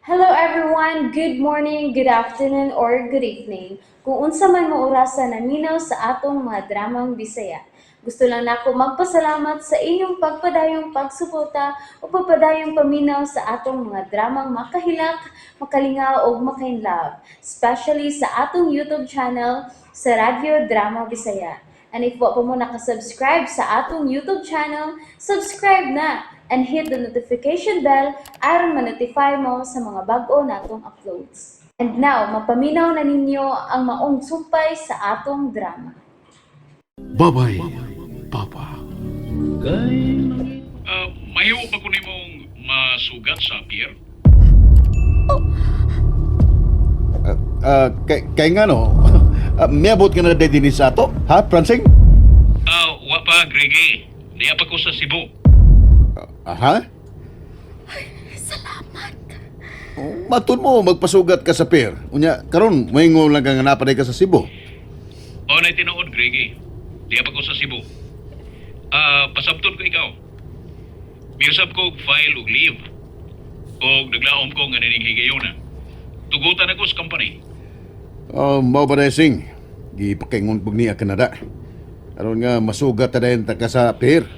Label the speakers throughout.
Speaker 1: Hello everyone! Good morning, good afternoon, or good evening. Kung unsa man mo orasa naminaw sa atong mga dramang Bisaya. Gusto lang nako magpasalamat sa inyong pagpadayong pagsuporta o pagpadayong paminaw sa atong mga dramang makahilak, makalingaw ug makainlove, especially sa atong YouTube channel sa Radyo Drama Bisaya. And if wa pa mo nakasubscribe sa atong YouTube channel, subscribe na and hit the notification bell aron ma-notify mo sa mga bag-o natong uploads. And now, mapaminaw na ninyo ang maong sumpay sa atong drama.
Speaker 2: Babay, Papa.
Speaker 3: Mahimo ba ko nimong masugat sa pier?
Speaker 2: Kay nga no, miabot ka na din sa ato, ha, Pransing?
Speaker 3: Wa pa, Gregi. Diya pa ko sa Cebu.
Speaker 2: Aha? Salamat. Matun mo, magpasugat ka sa pier. Unya, karon moingon lang ka nga napaday ka sa Cebu.
Speaker 3: O na tinuod, Gregi. Diya pa ko sa Cebu. Pasabton ko ikaw. Miusab ko og file og leave. Og naglaom ko nga nining higayona. Tugutan ako sa company.
Speaker 2: Oh, mao ba sing? Gipakingon pug niya Canada. Aron nga masugat ta dayon ta ka sa pier.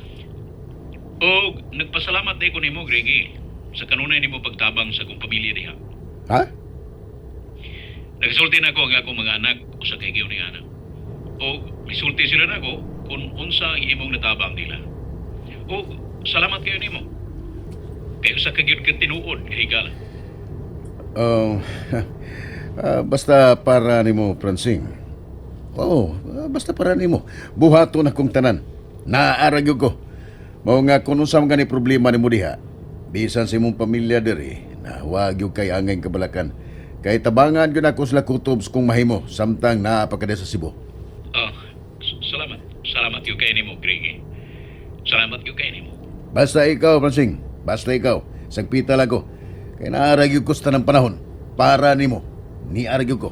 Speaker 3: Og nagpasalamat day ko nimo, Gregi, sa kanunay nimo pagtabang sa akong pamilya diha.
Speaker 2: Ha?
Speaker 3: Nagsulti na ako ang akong mga anak usa kay higayon ni anak. Og misulti sila nako kung unsa ang imong natabang nila. Og salamat kayo nimo. Kay usa ka gyud ka tinuod nga higala.
Speaker 2: Oh, basta para nimo, Pransing. Oo, basta para nimo. Buhaton akong tanan. Naara gyud ko. Mao nga kung unsa man gani problema nimo diha, bisan sa imong pamilya diri, na wa gyud kay angay kabalakan. Kay tabangan gyud ako sila kutubs kung mahimo samtang naa pa ka diha sa Cebu.
Speaker 3: Ah, salamat. Salamat gyud kay nimo, Gregi. Salamat gyud kay nimo.
Speaker 2: Basta ikaw, Pransing. Basta ikaw. Sagpita lang ko. Kay naara gyud ko sa tanang panahon. Para nimo. Niara gyud ko.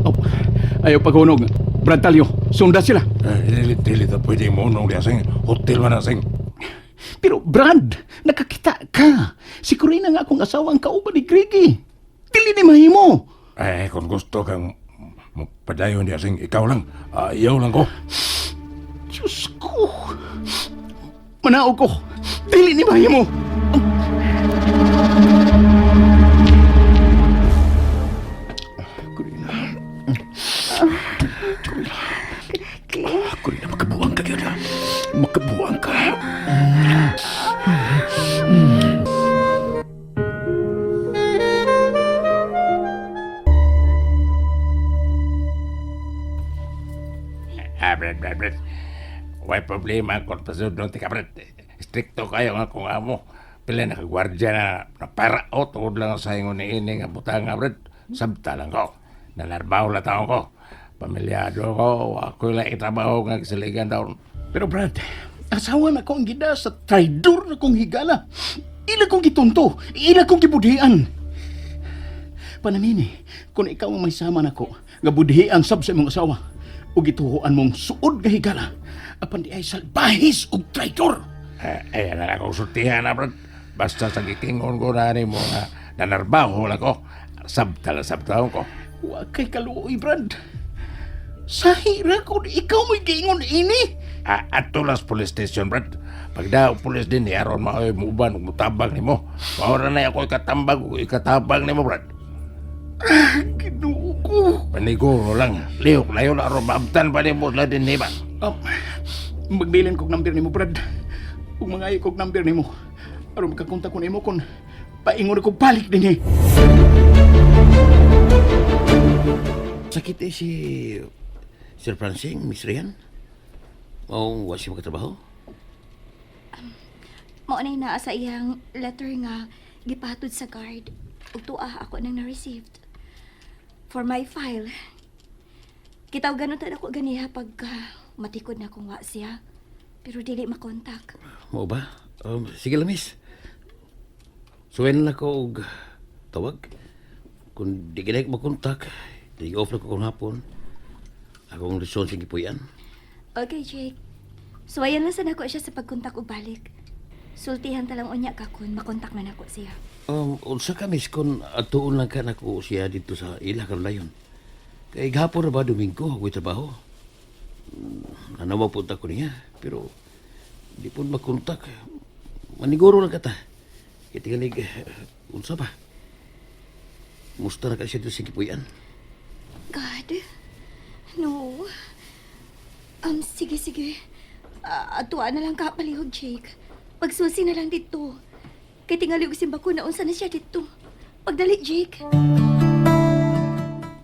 Speaker 4: Oh, ayaw paghunog. Brad Talyo, sunda sila.
Speaker 5: Eh, dili, dili ta pwede mo nung diya sing hotel man na sing.
Speaker 4: Pero Brad, nakakita ka. Si Corina nga akong asawa ang kauban ni Gregi. Dili ni mahimo.
Speaker 5: Eh, kung gusto kang padayon diya sing, ikaw lang. Ayaw lang ko.
Speaker 4: Diyos ko. Manaog ko. Dili ni mahimo. Corina. Corina. Corina, makabuang ka gyud, ha? Makabuang ka.
Speaker 5: Ah, Brad, Brad, Brad. Way problema kung pasod nung tika, Brad. Stricto kayo nga kung amo. Pila nakagwardya na, na para o tungod lang sa ingon ni ini nga butang nga, Brad. Sabta lang ko. Nalarbaw la taon ko. Pamilyado ko. Ako lang itrabaho nga kisaligan taon.
Speaker 4: Pero Brad, asawa na ko ang gida sa traidor na kong higala. Ila kong gitunto, ila kong gibudhian. Panamini, kung ikaw ang may sama nako, nga budhian sab sa imong asawa, ug gituhoan mong suod nga higala, apan di ay salbahis og traidor.
Speaker 5: Eh, ayan na akong sultihan na, Brad. Basta sa gikingon ko na ni mo nga nanarbaho lang ko. Sabta lang sabta ko.
Speaker 4: Wa kay kaluoy, Brad. Sahira kung ikaw mo'y giingon ini.
Speaker 5: Ah, ato lang sa police station, Brad. Pagda police din, aron maoy muuban ug mutabang nimo. Maura na ako ikatambag ug ikatabang nimo, Brad.
Speaker 4: Ginoo ko.
Speaker 5: Paniguro lang. Lihok layo na aron maabtan pa nimo sila din ba?
Speaker 4: Magbilin kog number nimo, Brad. Ug mangayo kog number nimo. Aron makakontak ko nimo kon paingon ko balik dinhi.
Speaker 6: Sakit eh si Sir Francing, Miss Rian. O, wa siya makatrabaho?
Speaker 7: Mao nay naa sa iyang letter nga gipatod sa guard. Ug tuah ako nang na-received. For my file. Kitaw ganon ta ako ganiha pagka matikod na kung wa siya. Pero dili makontak.
Speaker 6: Mao ba? Sige lang, miss. Suwayin na lang ko og tawag. Kung di ka na makontak, Day off na ko kung hapon. Akong reson sa gipuy-an.
Speaker 7: Okay, Jake. So ayan lang sa nako siya sa pagkontak og balik. Sultihan ta lang unya ka kun makontak man ako siya.
Speaker 6: Unsa ka miss kun atuon lang ka nako siya dito sa ila karon dayon. Kay gahapon ra ba Domingo ako'y trabaho. Nanawag po ta ko niya pero di po makontak. Maniguro lang kata. Kay tingalig unsa ba? Musta na ka siya dito sa gipuy-an?
Speaker 7: God. No. Sige, sige. Atuan na lang ka palihog, Jake. Pagsusi na lang dito. Kay tingali og simba ko na unsa na siya dito. Pagdali, Jake.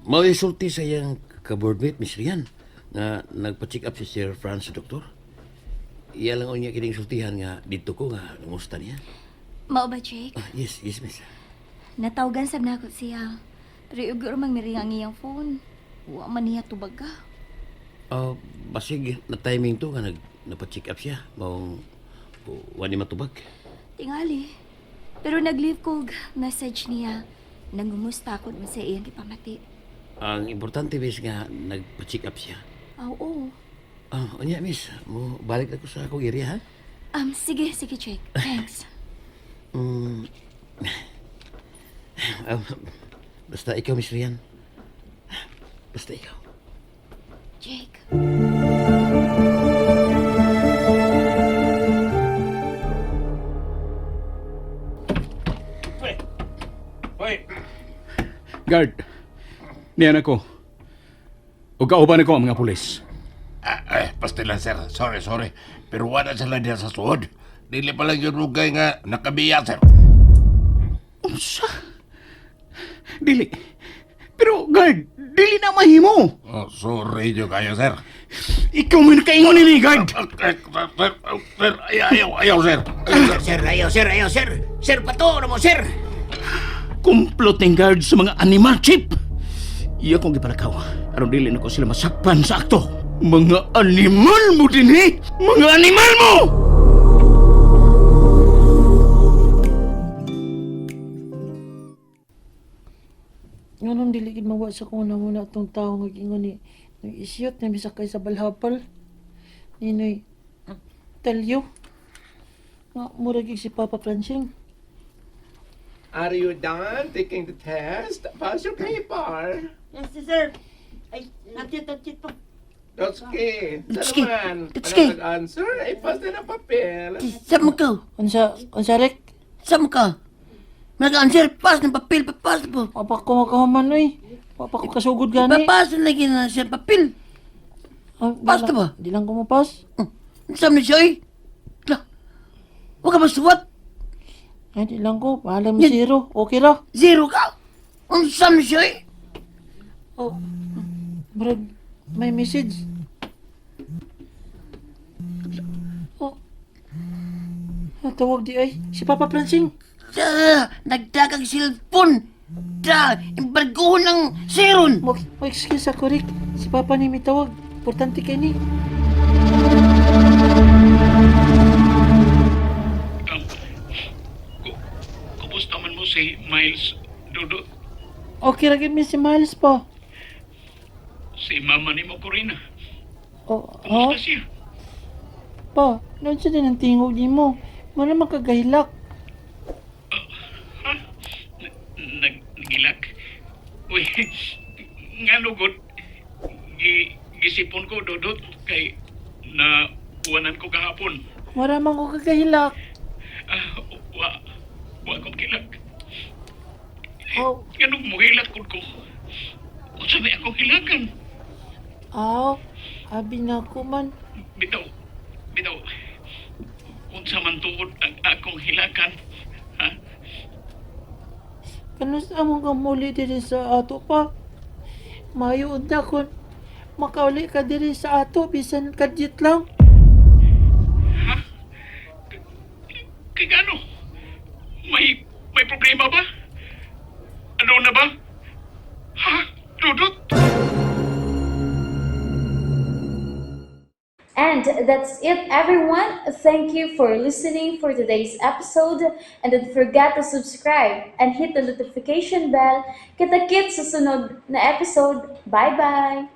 Speaker 6: Maisulti sa iyang kaboardmate, Miss Rian, nga nagpa-check up si Sir Franz sa doktor. Iya lang unya kining sultihan nga dito ko nga namusta niya.
Speaker 7: Mao ba, Jake?
Speaker 6: Ah, yes, yes, miss.
Speaker 7: Natawgan sab nako siya. Pero ugor mang miring ang iyang phone. Wa man niya tubag ka.
Speaker 6: Ah, basig na timing to nga nag napa-check up siya. Maong wa ni matubag.
Speaker 7: Tingali. Pero nag-leave ko og message niya. Nangumusta ako man sa iyang gipamati.
Speaker 6: Ang importante miss nga nagpa-check up siya.
Speaker 7: Ah, Oo.
Speaker 6: Ah, unya miss, mo balik na ko sa akong area ha.
Speaker 7: Sige, sige, Jake. Thanks.
Speaker 6: Ah, basta ikaw, Miss Rian. Basta ikaw.
Speaker 7: Jake.
Speaker 5: Hoy!
Speaker 4: Guard, niyan ako. Ug kauban ako ang mga pulis.
Speaker 5: Ah, eh, pastila sir. Sorry, sorry. Pero wala sila diyan sa suod. Dili pa lang yun rugay nga nakabiya, sir.
Speaker 4: Unsa? Dili. Pero guard, dili na mahimo.
Speaker 5: Oh, sorry jo kayo, sir.
Speaker 4: Ikaw man nakaingon nini, guard.
Speaker 5: Ah, eh, Sir, sir, sir, ayaw, ayaw, ayaw, sir. Ayaw, sir.
Speaker 8: Sir, ayaw, sir, ayaw, sir. Sir, pato na mo, sir.
Speaker 4: Kumplot ng guard sa mga animal chip. Iya kong gipalakaw. Aron dili na ko sila masakpan sa akto. Mga animal mo din eh! Mga animal mo!
Speaker 9: Nganong dili gid mawa sa kong nahuna tong tao nga giingon ni Noy isyot na misakay sa balhapal. Ni Noy Talyo. Nga mura gid si Papa Francing.
Speaker 10: Are you done taking the test? Pass your paper.
Speaker 8: Yes, sir. Ay, not yet pa.
Speaker 10: Dotski,
Speaker 8: Dotski,
Speaker 10: naman.
Speaker 8: Dotski.
Speaker 10: Wala nag-answer? Ay, pass din ang papel.
Speaker 8: Sa mo ka?
Speaker 9: Unsa unsa rek?
Speaker 8: Sa mo ka? Nag-answer, pass ng papel, pass po.
Speaker 9: Papa ko makahuman oy. Papa ko kasugod gani.
Speaker 8: Papas na lagi na siya papel.
Speaker 9: Ah, di
Speaker 8: Pass
Speaker 9: lang-
Speaker 8: na ba?
Speaker 9: Di lang ko mapas.
Speaker 8: Sa mo siya, eh. La, huwag ka masuwat.
Speaker 9: Ay, di lang ko. Bahala mo zero. Okay ra.
Speaker 8: Zero ka. Ang sa mo siya, eh.
Speaker 9: Oh. Murag may message. Oh. Ah, tawag di ay. Si Papa Francing.
Speaker 8: Sa, nagdagang cellphone. Da, embargo ng zeron.
Speaker 9: Mo, mo excuse ako, Rick. Si Papa ni mitawag. Importante kay ni.
Speaker 3: Kumusta man mo si Miles, Dudut?
Speaker 9: Okay ra gid mi si Miles po.
Speaker 3: Si mama ni mo, Corina.
Speaker 9: Oh, ha?
Speaker 3: Kumusta siya?
Speaker 9: Pa, noon siya din ang tingog ni mo. Wala man kagahilak.
Speaker 3: Ha? Nagilak? Uy, nga lugod. Gisipon ko, Dudut, kay na uwanan ko kahapon.
Speaker 9: Wala man ko kagahilak.
Speaker 3: Ah, wa kong kilak.
Speaker 9: Oh,
Speaker 3: Ganong muhilak ko ko. Unsa may akong hilakan?
Speaker 9: aw, abi na ko man.
Speaker 3: Bitaw, bitaw. Unsa man tuod ang akong hilakan? Ha?
Speaker 9: Kanus among kamuli diri sa ato pa. Mayo unta kon makauli ka diri sa ato bisan kadyot lang.
Speaker 3: Ha? Kay gano? May problema ba? Ano na ba? Ha? Dudut?
Speaker 1: And And that's it, everyone. Thank you for listening for today's episode. And don't forget to subscribe and hit the notification bell. Kita-kits sa sunod na episode. Bye-bye!